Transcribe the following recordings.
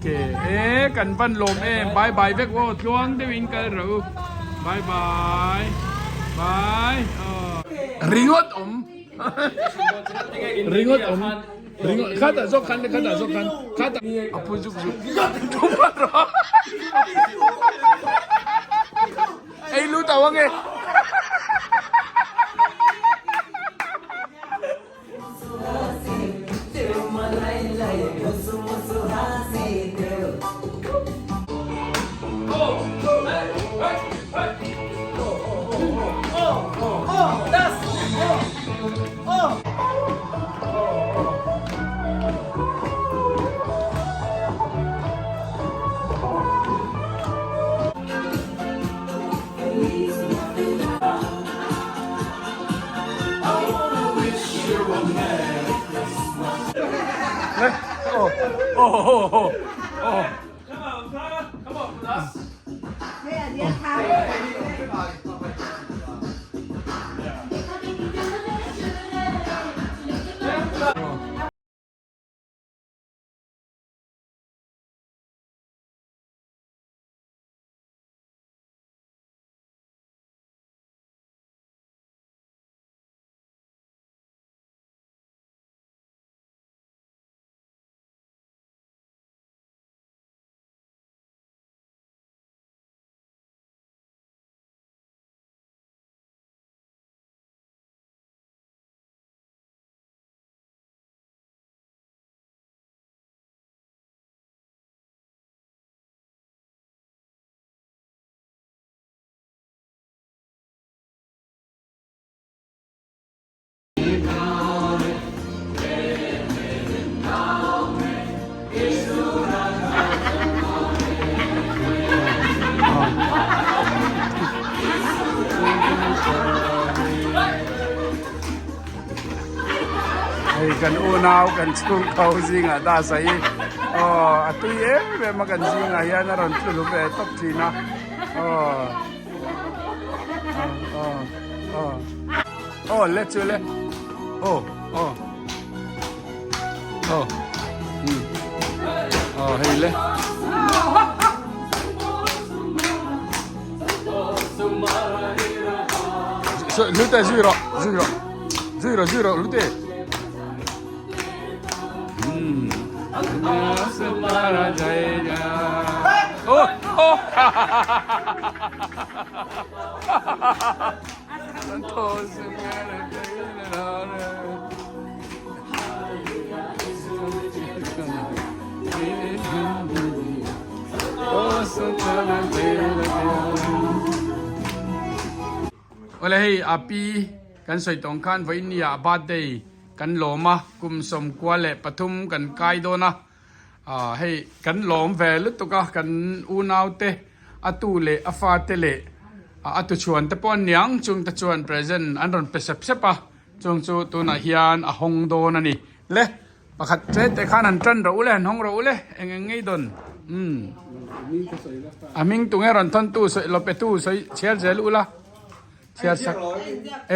Ke e kan van lawm em bye bye vek aw tluang deuh in kal rawh u bye bye bye aw. Ringawt awm ringawt awm ringawt khatah zawk khan le khatah zawk khan khatah a phu zuk zuk thupa rawh ei lut au ange. Hei kan unau kan chhungkho zingah dasa hi aw a tui em em a kan zingah hian a rawn tlu ve tawp thin a aw aw aw aw le chu le aw aw aw um aw hei le. Lute zui rawh zui rawh zui rawh zui rawh lute. Awle hei a pi kan sawi tawng khan vawiin ah birthday kan lawm a kum 13 kan kai dawn a ah hei kan lawm ve lutuk a kan unau te a tu leh a fa te leh a tuchhuan te pawh an niang chung te chuan present an rawn pe sep sep a chung chu tunah hian a hawng dawn a ni le pakhat che te khan han tan rawh u le han hawng rawh u le eng eng ngei dawn umm a hming tunge rawn thawn tu sawi lo pe tu sawi chhiar zel ula. Chhiar sak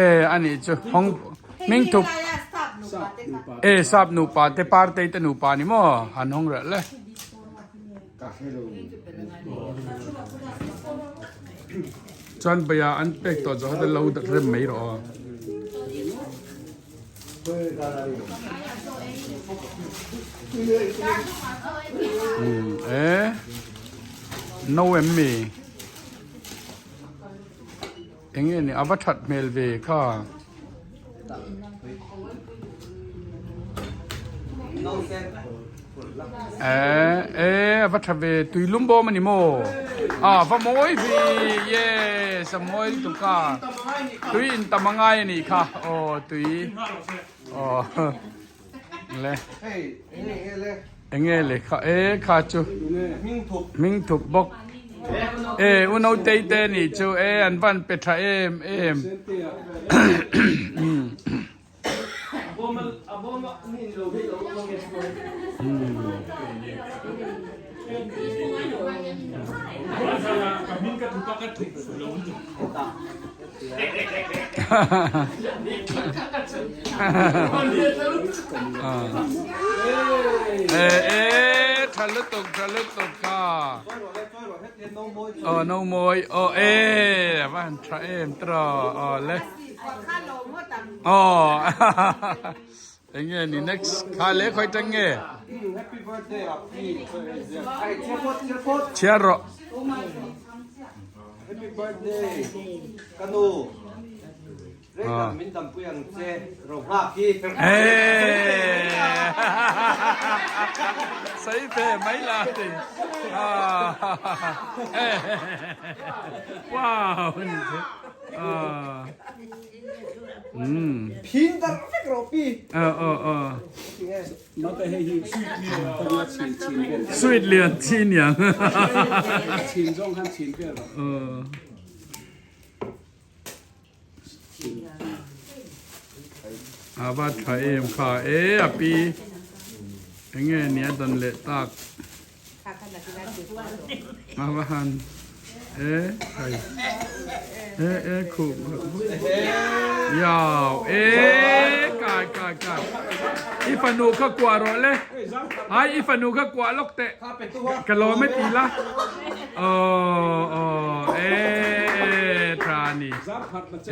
e a nih chu hawng hming thup e sap nupa te partei te nupa ni maw han hawng reh le. Chuan baya an pek tawh zawh te lo rem mai rawh aw. E no em mi. Eng nge ni a va that hmel ve kha. Eh eh a va tha ve tui lum bawm a ni maw a va mawi ve yes a mawi lutuk kha tui in tam a ngai a nih kha aw tui aw le eng nge le kha e kha chu hming thup bawk e u nautei te nih chu e an van pe tha em em E e. Tha lutuk tha lutuk kha. Aw no mawi aw e a va han tha em tiraw aw le. Aw eng nge ni next kha le khawi tang nge. Chhiar rawh. Happy birthday ka nu. Reitak min dampui ang che ro nghak hi. Sei ve mai la ti. Wow. Phin dar vek ro pi. Sweet lian chi niang. A va tha em kha e a pi enge nia dan leh tak a va han e khai e e khu yao e kai kai kai i fanu kha kuah rawh le ai i fanu kha kuah lawk teh ka lawm e ti la Aw aw e tha ni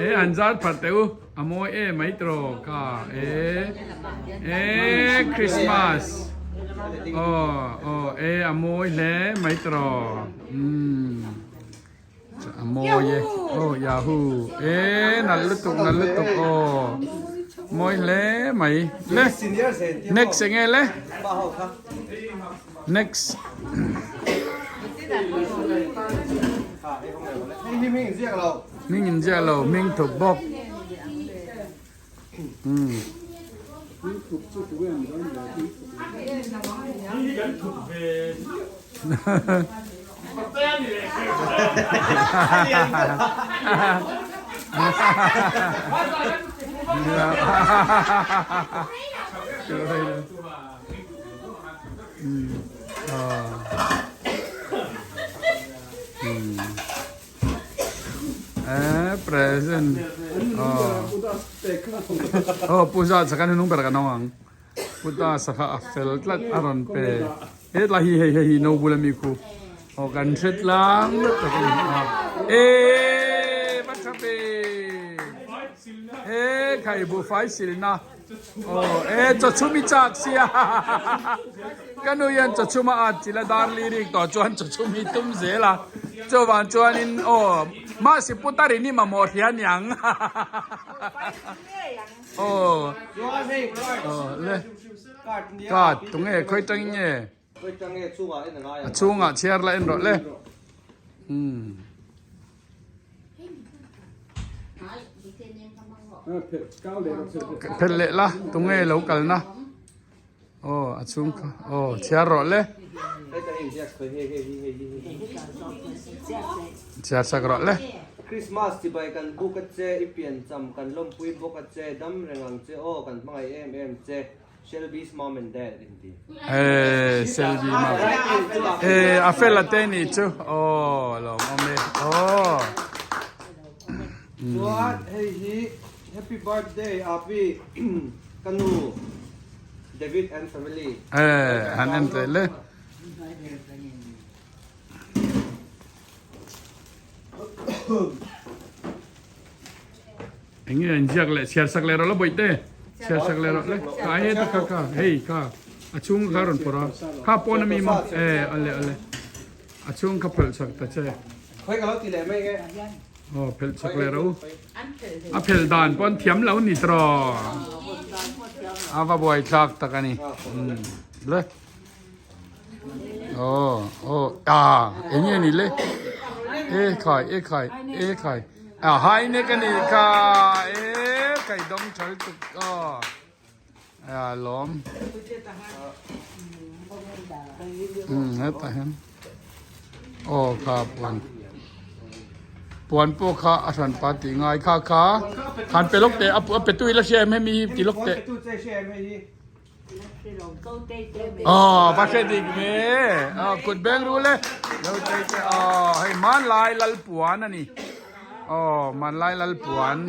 e an zar phat teh u a mawi e mai tawh ka e e Christmas aw aw e a mawi hle mai tawh umm a mawi e aw yahoo e nalh lutuk nalh lutuk aw mawi hle mai le next enge le. Next. Hming in ziak lo, hming thup bawk. Hmm. Present aw pu za chaka hnung ber kan awm ang pu ta sangha a fel tlat a rawn pe hetlai hi hei hei hi no bula mi khu aw kan hre tlang lutuk a ni e va tha ve e khai buhfai silna. Aw e chaw chhum i chak sia ka nu hian chaw chhum a at chilh a dar li rik tawh chuan chaw chhum hi tum zel a chuvang chuanin aw mahse putar in i mamawh hria niang aw aw le card tunge khawi tangin nge a chhungah chhiar la en rawh le umm. Phelh leh la tunge lo kalna aw a chhung kha aw chhiar rawh le chhiar sak rawh le. Christmas chibai kan buk a che i piancham kan lawmpui bawk a che dam reng ang che aw kan hmangaih em em che. Shelby's mom and dad in ti. Eh, Shelby mom. Eh, a fela te ni chu. Oh, lo awm e. Oh. Chuan hei hi happy birthday Api ka nu David and family. Eh, han en te le. Eng nge an ziak leh chhiar sak leh rawh la bawihte chhiar sak leh rawh le ka he ta kha kha hei kha a chhung kha rawn phawrh a kha pawn ami maw e ale ale a chhung kha phelh sak ta che Khawi ka lo ti leh mai nge aw phelh sak leh rawh u a phelh dan pawn thiam lo ni tawh a va buai thlak tak a ni le Aw aw ah eng nge ni le e khai e khai e khai ah hai nek a nih kha e kai dawng thal tuk aw a lawm um hetah hian aw kha puan puan pawh kha a hran pa tih ngai kha kha han pe lawk teh a pe tu ila hria em hemi hi ti lawk teh. Aw va hre dik ve aw kut beng ru le lo chei te aw hei hmanlai lal puan a ni aw hmanlai lal puan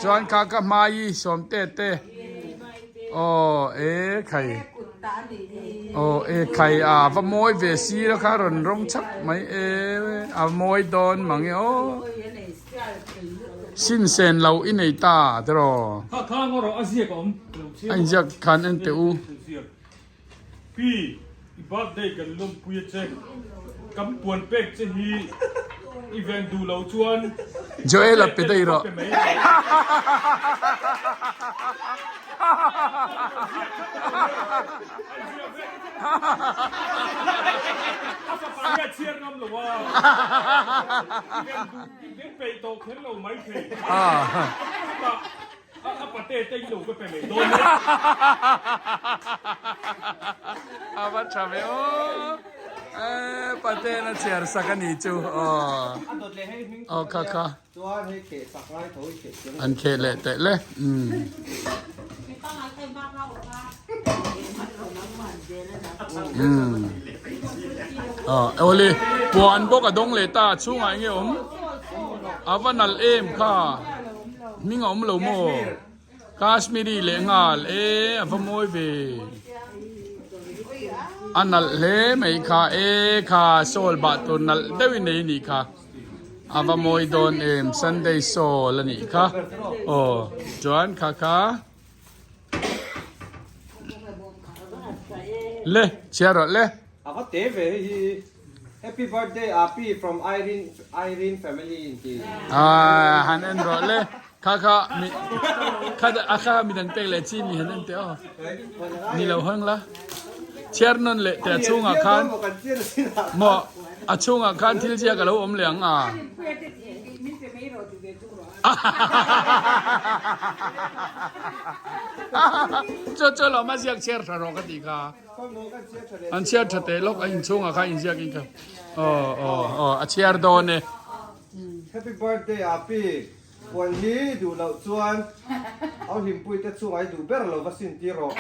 chuan kha ka hmai sawm te te aw e khai. Aw e khai a va mawi ve sir a kha rawn rawng chhak mai e a mawi dawn mang e aw sin sen lo i nei ta tiraw a inziak khan en teh u. Pi, i birthday kan lawmpui a che. Kan puan pek che hi i ven duh loh chuan Joel a pe daih rawh. A fapa hi a chhiar ngam lo a, i ven duh, i ven peih tawh kher lo maithei. Chutah A pate te i lo ka pe mai dawn nia. A va tha ve aw. E pate na chhiar sak a ni chu aw. A dawt leh hei hming Aw kha kha. Chuan hei kheh sak ngai tho i kheh chiang. An kheh leh teh le. Umm. Umm. Aw awle puan bawk a dawng leh ta chhungah enge awm? A va nalh em kha. Hming a awm lo maw? Kashmiri leh nghal e a va mawi ve. A nalh hle mai kha e kha sawl bah tur nalh deuh in nei a nih kha. A va mawi dawn em Sunday sawl a nih kha. Aw chuan kha kha. Le chhiar rawh le. A va te ve hei hi. Happy birthday Api from Irene Irene family in ti. Ah han en rawh le. Kha kha mi kha a kha midang pek leh chi mi han en teh aw. Ni lo hawng la. Chhiar nawn leh teh a chhungah khan maw a chhungah khan thil ziak a lo awm leh ang a. Chu chu lawm a ziak chhiar tha rawh ka tih kha. An chhiar tha teh lawk a inchhungah kha inziak in ka aw aw aw a chhiar dawn e. Happy birthday Api, puan hi duh loh chuan au hlimpui te chungah i duh ber lo va sin tir rawh.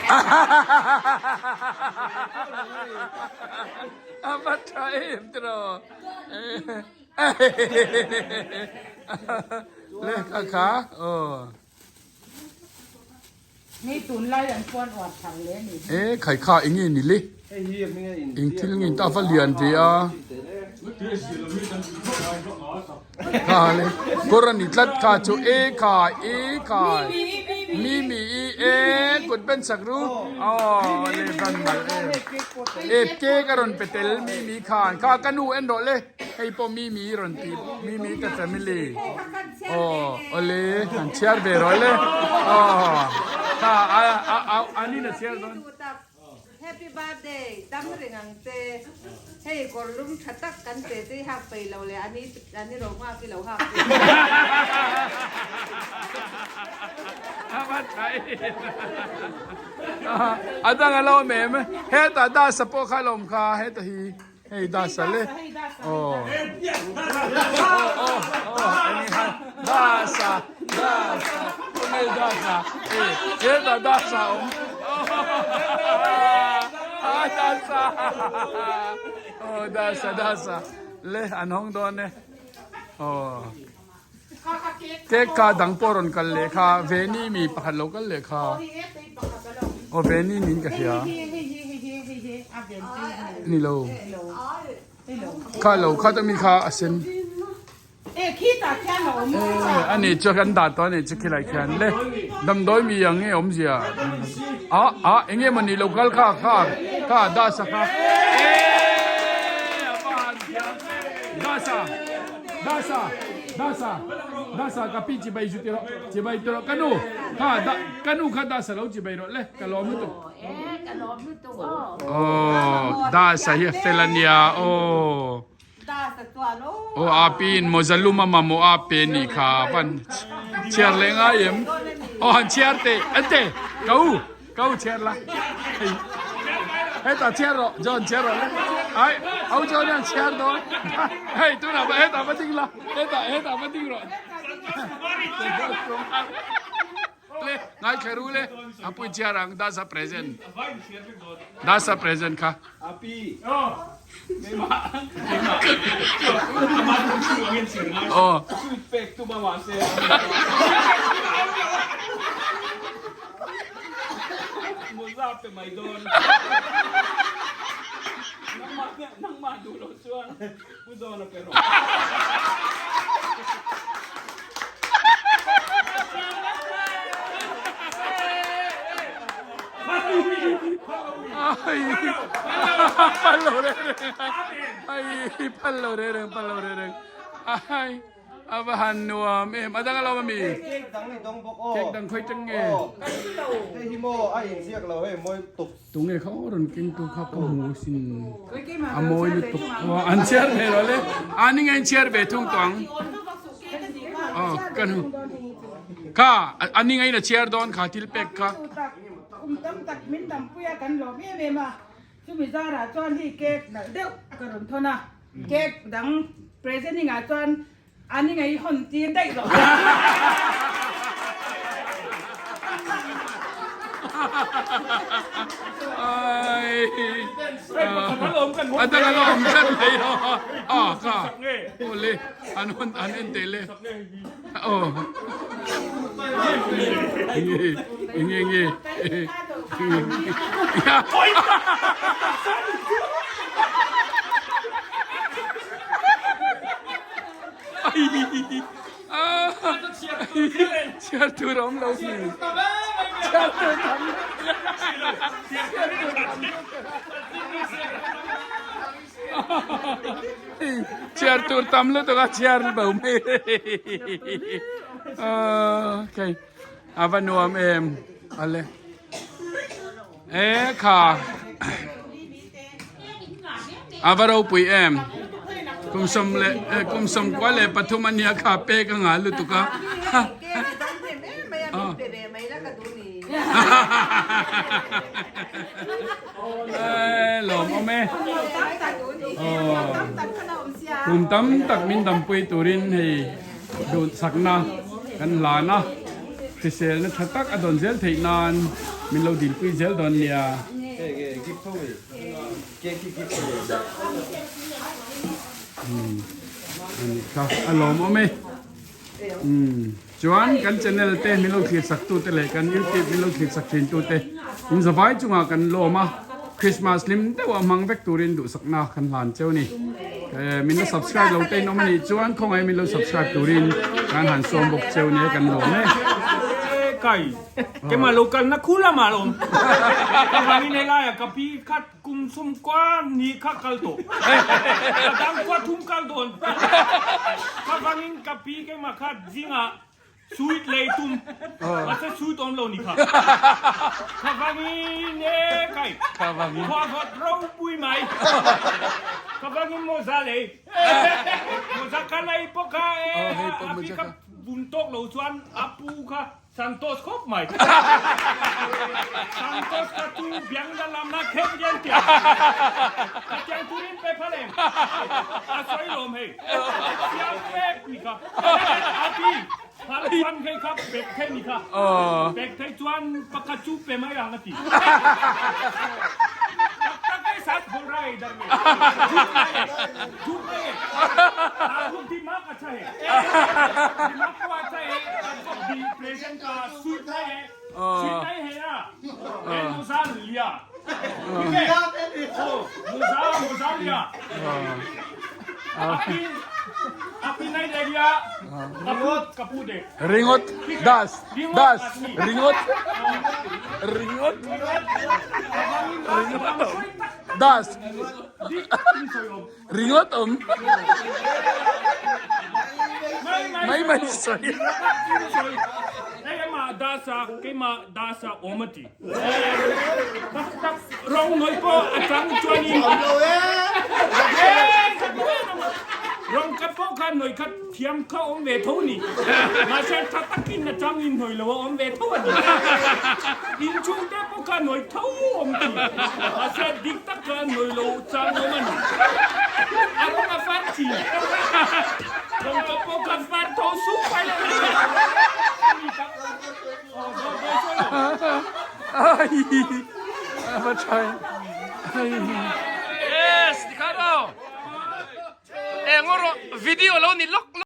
A va tha em tiraw. Le kha kha aw. Ni tunlai an chuan uar thar le ni. E khai kha enge ni le. Eng thil nge ta va lian ve a. Kha le kawr a ni tlat kha chu e kha e kha mi mi i e kut ben sak ru aw le van mal e e cake a rawn pe tel mi mi khan kha ka nu en rawh le. Hei pawh Mimi rawn ti Mimi te family aw awle an chhiar ve rawh le aw kha a a an in a chhiar dawn. Happy birthday dam reng ang che hei kawr lum tha tak kan pe che i hak pei lo le ani ani ro nghak i lo hak pei. A va tha em a dang a lo awm em hetah dasa pawh kha a lo awm kha heta hi. Hei dasa le aw aw aw eng han dasa dasa khawnge dasa e hetah dasa a awm ah dasa aw dasa dasa le an hawng dawn e aw cake kha dang pawh rawn kal leh kha veni mi pakhat lo kal leh kha aw veni niin ka hria ni lo kha lo kha ta mi kha a sen a ni chu kan dah tawh a ni chu khilai khian le damdawi mi ang nge awmzia ah ah eng nge mawni lo kal kha kha kha dasa kha dasa Dasa Dasa Dasa ka pi chibai zu ti rawh chibai ti rawh ka nu kha da ka nu kha Dasa lo chibai rawh le ka lawm lutuk aw Dasa hi a fel a nia aw aw a pi in mawza lum a mamawh a pe ni kha van chhiar leh ngai em aw han chhiar teh ante ka u Ka u chhiar la. Hei. Hetah chhiar rawh. John chhiar rawh le. Ai, au John hian chhiar dawn. Hei, tunah va hetah va ding la. Hetah, hetah va ding rawh. Le, ngai thla ru le. A pui chhiar ang, that's a present. That's a present kha. Api. Aw. Mawza pe mai dawn. Nangmah nangmah duh loh chuan Pu Zawna pe rawh. Phal lo reng reng ai phal lo reng reng phal lo reng reng ai a va han nuam em a dang a lo ami Cake dang i dawng bawk aw. Cake dang khawi tang nge. Hei hi maw a inziak lo hei mawi tuk. Tunge kha aw rawn keng tu kha ka hmu sin a mawi lutuk aw an chhiar ve rawh le a ni nge in chhiar ve thung tawh ang aw ka nu kha a ni nge in a chhiar dawn kha thil pek kha. Kum tam tak min dampui a kan lawm em em a chumi zarah chuan hei cake nalh deuh ka rawn thawn a cake dang presenting ah chuan A ni ngei hawn tir daih lo. A dang a la awm tlat mai a. A ka. Awle an hawn an en teh le. Aw. Nge nge nge. Chhiar tur a awm lo si. Chhiar tur tam. Chhiar tur tam lutuk a chhiar bo mai. Okay. A va nuam em. Ale. E kha a va ropui em kum sawm leh kum sawm kua leh pathum a nia kha pek a ngah lutuk a lawm awm e kum tam tak min dampui turin hei duhsakna kan hlan a. Hriselna tha tak a dawn zel theih nan min lo dilpui zel dawn nia. Kha a lawmawm e. Chuan kan channel te min lo thlir sak tu te leh kan youtube min lo thlir sak thin tu te in zavai chungah kan lawm a. Christmas hlim deuh a hmang vek turin duhsakna kan hlan cheu ni. Min lo subscribe lo te in awm a nih chuan khawngaih min lo subscribe turin kan han sawm bawk cheu nia kan lawm e. Kai kema lo kal na khu lama lawm ka vangin helai ah ka pi khat kum sum kua ni kha kal tawh ka dang kua thum kal dawn ka vangin ka pi kema kha zingah Sweet lei tum mahse sweet awm lo ni kha. Kha vangin e kai. Kha vangin. Khua vawt ropui mai. Kha vangin mawza lei. Mawza kha lei pawh kha e a pi kha bun tawk lo chuan a pu kha Santos khawp mai. Santos kha chu biang la lam a khem dian tiang. Ka tiang turin pe phal em. A sawi lawm hei. Siam pek ni kha. Api, phal chuan hei kha pek thei ni kha. Pek thei chuan pakhat chu pe mai ang a ti. Tak tak e sat bol rai dar me. Jhut nai e. Jhut nai e. Aap log dimag acha hai. Dimag ko acha hai. Aap ko present ka sweet nai hai. Sweet nai hai na. He moza liya. Theek hai. Oh, moza moza liya. Api api nai de liya. Kapu kapu de. Ringot das das ringot ringot ringot das ringot om mai mai sawi Keimah dasa keimah dasa awmati tak tak rong noi pawh a chang chuanin rong khat pawh kha noi khat thiam kha awm ve tho ni mahse tha takin a changin noi lo a awm ve tho a ni inchhung te pawh kha noi tho awm chi mahse dik tak kha noi lo chang awm a ni a rawng a far chi rong khat pawh kha far tho sup mai lo a ni tak. Yes, tikha ro. Eng ro video lo ni lok.